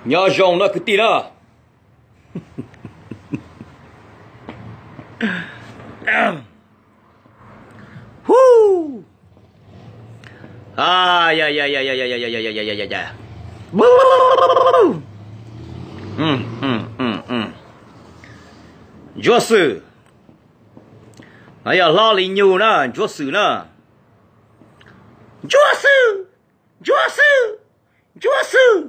Nyob zoo na kwv tij na. Hu, Ntsuab Xwm, yog Hlob Li Nyug na, Ntsuab Xwm na. Ntsuab Xwm, Ntsuab Xwm, Ntsuab Xwm,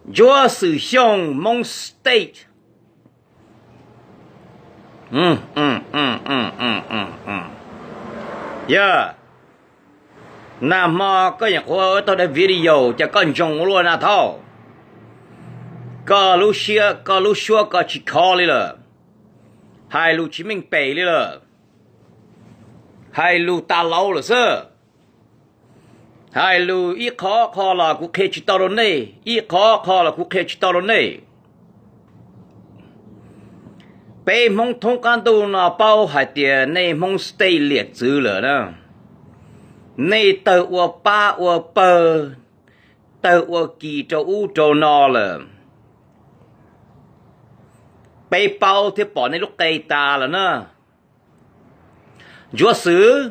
Ntsuab Xwm Xyooj, Hmoob State. Yog, nag hmo koj nyuam qhuav ua tau daim video ces koj ntsoov ua luaj na thaub. Koj lub siab koj lub suab koj tsis khov li lawm, hais lus tsis meej pem li lawm, hais lus tas laus lawm xwb. Hais lus ib qho qho los kuv qhia tsis tau rau nej, ib qho qho los kuv qhia tsis tau rau nej. Peb Hmoob thoob qab ntuj no paub hais tias nej Hmoob State liam txwv lawm na. Nej tawg ua pab ua pawg, tawg ua kis rau ub rau no lawm. Peb paub thiab pom nej lub qe tas lawm na. Ntsuab Xwm,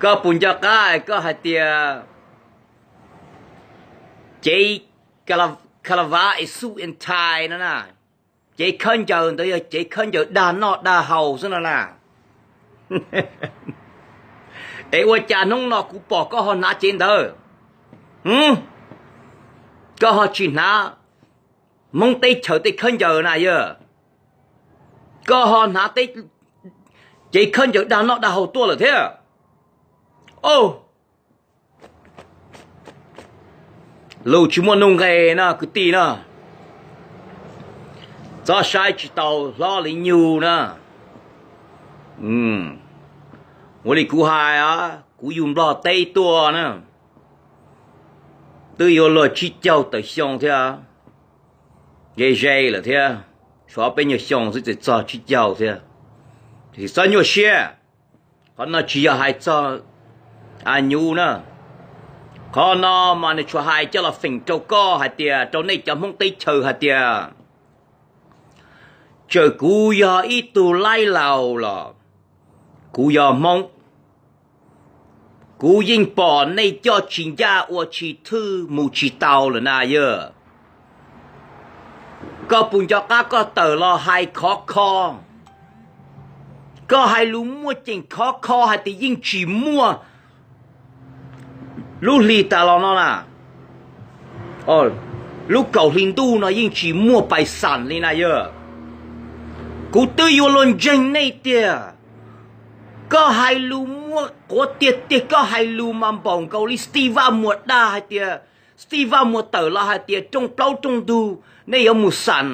koj puas nco qab koj hais tias cev Kha Lavas es xuj en tais no na, cev khaub ncaws ntawd yog cev khaub ncaws dag noj dag haus xwb no na. Es ua cas hnub no kuv pom koj ho hnav cev ntawd, koj ho tsis hnav Hmoob teb chaws tej khaub ncaws na yog? Koj ho hnav cev khaub ncaws dag noj dag haus tuaj lawm thiab. O, lus tsis muaj nuj nqes na kwv tij na. Txhob saib tsis taus Hlob Li Nyug na. Ua li kuv hais, kuv yug Nplog teb tuaj na, twb yuav luag tsib caug tawm xyoo thiab, ze ze lawm thiab, tshuav peb nyuag xyoo xwb txawm txog tsib caug thiab. Txhob nyuaj siab, qhov no tsis yog hais txog a nyuv na. Qhov no mas nws tsuas hais coj los feem rau koj hais tias, rau nej cov Hmoob teb chaws hais tias, txawm kuv yog ib tug laib laus los kuv yog Hmoob. Kuv yeej pom nej coj tsis ncaj ua tsis thwj mus tsis tau lawm na yog. Koj puas nco qab koj tawm los hais khov kho, koj hais lus muaj ceem khov kho hais tias yeej tsis muaj lub hli tas los no na, lub kaum hli ntuj no yeej tsis muaj pais xam li na yog. Kuv twb yuav luag ntseeg nej tiag. Koj hais lus muaj quav tiag tiag, koj hais lus mas npaum nkaus li Stiv Vaj Muas dag hais tias, Stiv Vaj Muas tawm los hais tias rooj plaub rooj ntug nej yuav mus xam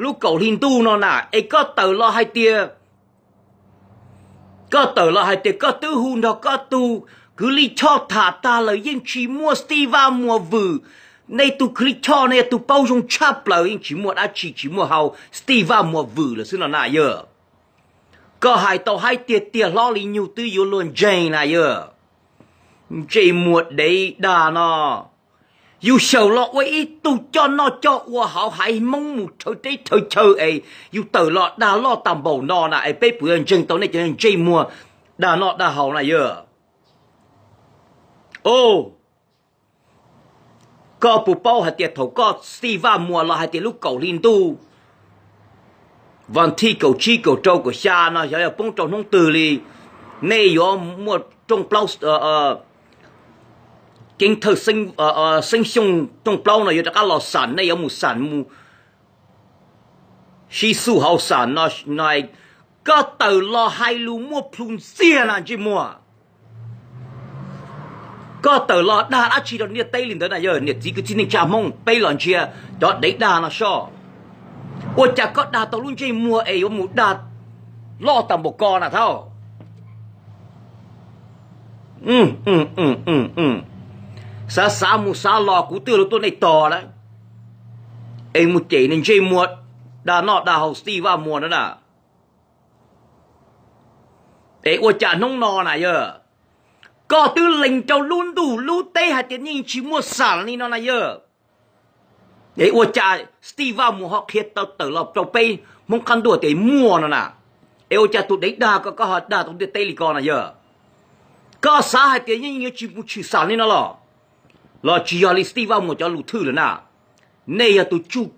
lub kaum hli ntuj no na, es koj tawm los hais tias, koj tawm los hais tias koj twb hu nrog koj tug kwv Lis Choj tham tag lawm yeej tsis muaj Stiv Vaj Muas vwm. Nej tug kwv Lis Choj nej yog tug paub zoo tshaj plaws, yeej tsis muaj dab tsi, tsis muaj hau, Stiv Vaj Muas vwm lawm xwb no na yog. Koj hais tau haib tiag tiag, Hlob Li Nyug twb yuav luag ntseeg na yog. Ntsej muag dev dag no, yus xyaum los ua ib tug coj noj coj ua hauv haiv Hmoob mus rhawv teb rhawv chaw es yus tawm los dag loj tas npaum no na es peb puas yuav ntseeg tau nej cov ntsej muag dag noj dag haus na yog? O, koj puas paub hais tias thaum koj Stiv Vaj Muas los hais tias lub kaum hli ntuj, vas thij kaum tsib kaum rau kaum xya no xyov yog poob rau hnub twg li, nej yuav muaj rooj plaub, keeb thawj Xeeb Xyooj rooj plaub no yuav rov qab los xam, nej yuav mus xam mus sib xuj hauv xam no, koj tawm los hais lus muaj plhus ntxiag na ntsej muag. Koj tawm los dag dab tsi rau ntiaj teb li ntawd na yog? Niam txiv kwv tij neej tsa Hmoob, peb los ntsia cov dev dag no soj. Ua cas koj dag tau lub ntsej muag es yuav mus dag loj tas npaum ko na thaub? Xav xav mus xav los kuv twb los tuaj nej tos lawm, es mus cem nws ntsej muag dag noj dag haus Stiv Vaj Muas no na. Es ua cas hnub no na yog, Koj twb lees rau lub ntuj lub teb hais tias yeej tsis muaj xam li no na yawg. Es ua cas Steve Vaj Muas ho qhia tau tawm los rau peb Hmoob qab ntuj tias muaj no na? Es ua cas tus dev dag ko koj ho dag tau ntiaj teb li ko na yawg? Koj xav hais tias yeej yuav tsis mus tshwm xam li no los? Los tsis yog li Steve Vaj Muas cov lus thwj lawm na? Nej yog tus tsuj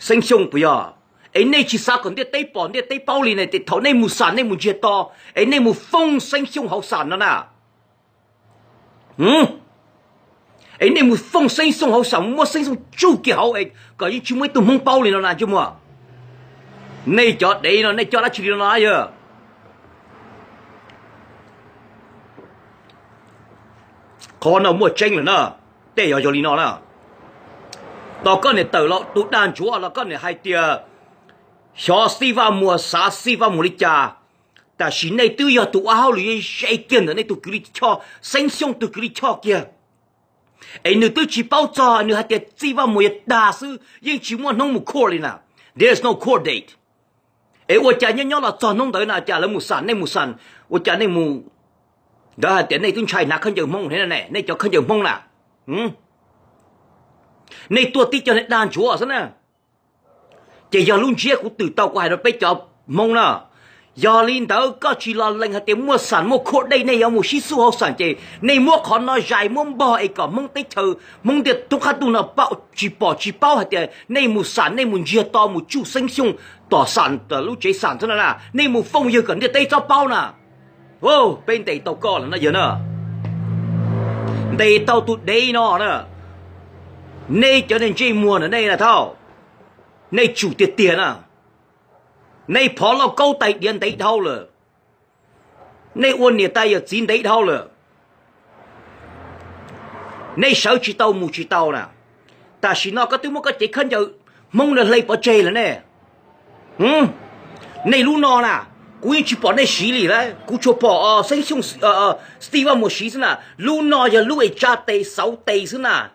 Xeeb Xyooj puas yog? Es nej tsis xav kom ntiaj teb pom ntiaj teb paub li ne, ces thaum nej mus xam nej mus ntsiag to, es nej mus foob Xeeb Xyooj hauv xam no na. Es nej mus foob Xeeb Xyooj hauv xam, muab Xeeb Xyooj tsuj kiag hauv es kom yeej tsis muaj ib tug Hmoob paub li no na ntsej muag. Nej cov dev no nej coj dab tsi li no na yawg? Qhov no muaj tseeb lawm na, tej yog yog li no na. Tos koj niam tawm los tus dag ntsuav los koj niam hais tias xyov Steve Vaj Muas xav Steve Vaj Muas li cas, tam sim nej twb yog tus ua hauj lwm ze kiag ntawm nej tus kwv Lis Choj, Xeeb Xyooj tus kwv Lis Choj kiag. Es nws twb tsis paub txog, nws hais tias Steve Vaj Muas yog dag xwb, yeej tsis muaj hnub mus court li na. There is no court date. Es ua cas nyob nyob los txog hnub ntawd na cas lawv mus xam, nej mus xam, ua cas nej mus, ntawd hais tias nej twb ntshai hnav khaub ncaws Hmoob ne, nej cov khaub ncaws Hmoob na. Nej tuaj tib co neeg dag ntsuav xwb na. Ces yog lub ntsiab kuv twm tau kuv hais rau peb cov Hmoob na. Yog li ntawd koj tsis los lees hais tias muaj xam muaj court date nej yuav mus sib xub hauv xam ces nej muab qhov no zais muab npog es kom Hmoob teb chaws Hmoob ntiaj teb qab ntuj no tsis pom tsis paub hais tias nej mus xam nej mus ntsiag to mus tsuj Xeeb Xyooj tom xam lub tsev xam xwb na. Nej mus foob yawg kom ntiaj teb txhob paub na. Peb ntes tau koj lawm na yawg na. Ntes tau tus dev no na. Nej cov neeg ntsej muag na nej na thauj. Nej tsum tiag tiag na. Nej phov lauj kaub tais diav ntev dhau lawm. Nej ua niam tais yawm txiv ntev dhau lawm. Nej sawv tsis tau mus tsis tau na. Tam sim no koj twb muab koj cev khaub ncaws Hmoob ntawd hle pov tseg lawm ne. Nej lub no na, kuv yeej tsis pom nej siv li lawm, kuv tsuas pom Xeeb Xyooj, Steve Vaj Muas siv xwb na. Lub no yog lub es tsa tes xauv tes xwb na.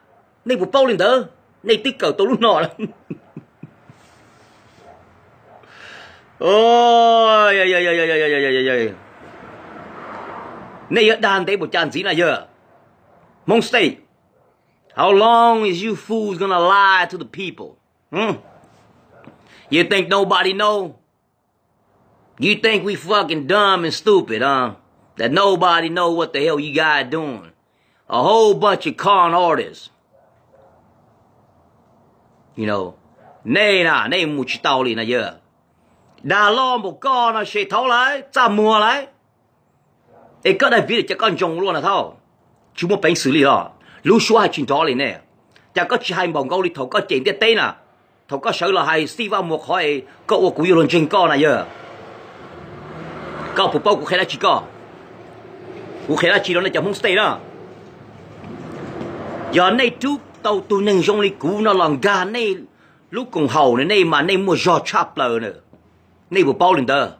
Nej puas paub li ntawd? Nej twb kawm tau lub no. Nej yuav dag ntev npaum cas ntxiv na yawg? Hmoob State, how long is you fools gonna lie to the people? You think nobody know? You think we fucking dumb and stupid, huh? That nobody know what the hell you guys doing? A whole bunch of con artists. Nej na, nej mus tsis tau li na yawg. Dag loj npaum koj no se thaub lawm, txaj muag lawm. Es koj dag viv li cas koj ntsoov luaj na thauj. Tsis muaj peev xwm li os. Lub suab hais tsis nrov li ne. Cas koj tsis hais npaum nkaus li thaum koj cem ntiaj teb na? Thaum koj sawv los hais Steve Vaj Muas qhov es koj ua kuv yuav luag ntseeg koj na yawg. Koj puas paub kuv qhia dab tsi koj? Kuv qhia dab tsi rau nej cov Hmoob State na? Yog nej rub tau tus neeg zoo li kuv no los nkag nej lub koom haum na nej mas nej muaj zog tshaj plaws na. Nej puas paub li ntawd?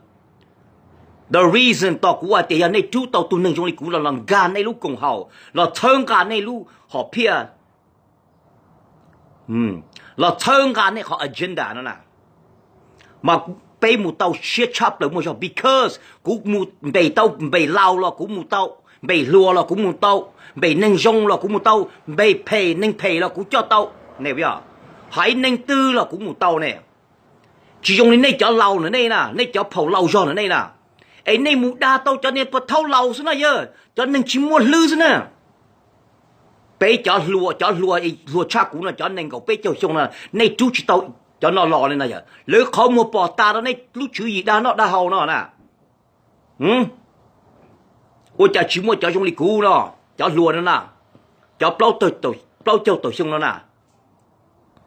The reason tos kuv hais tias yog nej rub tau tus neeg zoo li kuv los los nkag nej lub koom haum, los txhawb nqa nej lub hom phiaj, los txhawb nqa nej qhov agenda no na, mas peb mus tau siab tshaj plaws muaj zog because kuv mus npe tau npe laus los kuv mus tau, npe hluas los kuv mus tau, npe neeg zoo los kuv mus tau, npe phem neeg phem los kuv coj tau. Haiv neeg twg los kuv mus tau ne. Tsis zoo li nej cov laus na nej na, nej cov phaum laus zog na nej na, es nej mus dag tau cov niag pog thaub laus xwb na yawg, cov neeg tsis muaj hlwb xwb na. Peb cov hluas, cov hluas, hluas tshaj kuv no cov nees nkaum peb caug xyoo no, nej rub tsis tau cov no los li na yawg. Lawv qhov muag pom tas rau nej lub tswv yim dag noj dag haus no na. Ua cas tsis muaj cov zoo li kuv no, cov hluas no na, cov plaub caug tawm xyoo no na,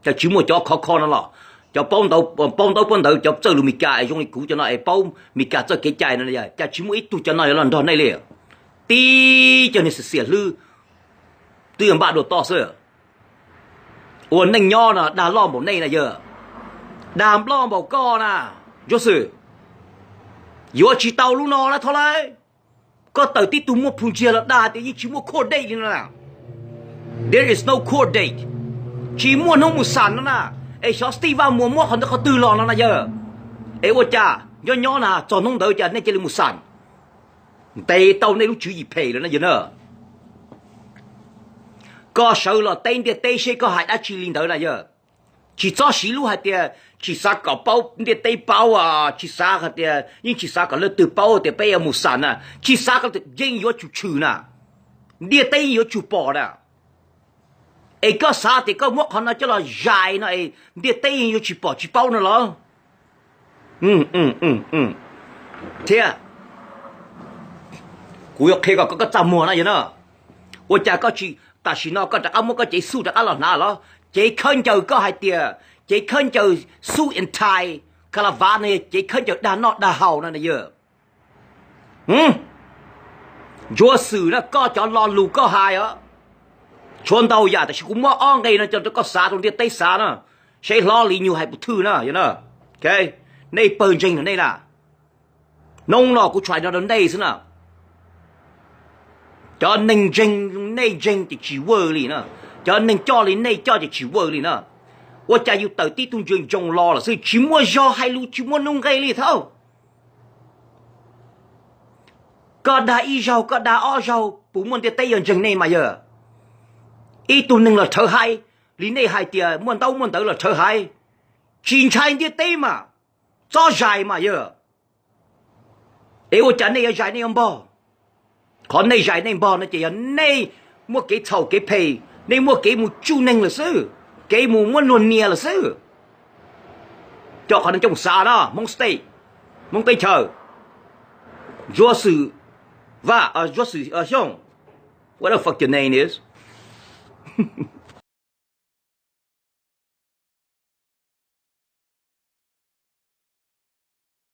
cas tsis muaj cov khov kho no los, cov paub ntaub paub ntawv, cov txawj lus Meskas es zoo li kuv cov no es paub Meskas txoj kev cai no, cas tsis muaj ib tug cov no yuav los nrog nej li? Tib cov niag xiam xiam hlwb twb yog npaj dua toj xwb. Ua neej nyob no dag loj npaum nej na yawg, dag loj npaum koj na, Joseph, yuav tsis tau lub no na thov lawm. Koj tawm tib tug muaj plhu ntsiag los dag tias yeej tsis muaj court date li no na. There is no court date. Tsis muaj hnub mus xam no na. Es xyov Steve Vaj Muas muab qhov ntawd qhov twg los no na yawg. Es ua cas nyob nyob na txog hnub ntawd cas nej cia li mus xam? Ntes tau nej lub tswv yim phem lawm na yawg na. Koj sawv los teb ntiaj teb seb koj hais dab tsi li ntawd na yog. Tsis txhob siv lub hais tias tsis xav kom paub ntiaj teb paub, tsis xav hais tias, yeej tsis xav kom leej twg paub tias peb yuav mus xam na, tsis xav kom yeej yuav tsum tshwm na, ntiaj teb yeej yuav tsum pom na. Es koj xav tias koj muab qhov no coj los zais no es ntiaj teb yeej yuav tsis pom tsis paub no los? Thiab kuv yuav qhia kom koj txaj muag na yog na. Ua cas koj tsis, tam sim no koj rov qab muab koj cev xuj rov qab los hnav los? Cev khaub ncaws koj hais tias cev khaub ncaws xuj anti-caravan no yog cev khaub ncaws dag noj dag haus no na yog. Ntsuag Xwm na, koj cov lo lus koj hais os, tshuav ntau yam, tab sis kuv muab ob nqe no coj rau koj xav rau ntiaj teb xav na, seb hlob Lis Nyug hais puas thwj na yog na. Nej pawg ntseeg no nej na, hnub no kuv tshais no rau nej xwb na. Cov neeg ntseeg, nej ntseeg ces tsis ua li na, cov neeg coj li nej coj ces tsis ua li na. Ua cas yus tawm tib tug ntsia ntsoov los lawm xwb, tsis muaj zog hais lus, tsis muaj nuj nqe li thiab. Koj dag ib zaug, koj dag ob zaug, puas muaj ntiaj teb yuav ntseeg nej mas yog? Ib tug neeg los rhawv haib li nej hais tias muaj ntaub muaj ntawv los rhawv haib, tsis ntshai ntiaj teb mas txhob zais mas yog. Es ua cas nej yuav zais nej yuav npog? Qhov nej zais nej npog no ces yog nej muaj kev txhaum kev phem, nej muaj kev mus tsuj neeg lawm xwb, kev mus muab luag nias lawm xwb. Coj qhov no coj mus xav no, Hmoob State, Hmoob teb chaws, Ntsuag Xwm Vaj, Ntsuag Xwm Xyooj, what the fuck your name is?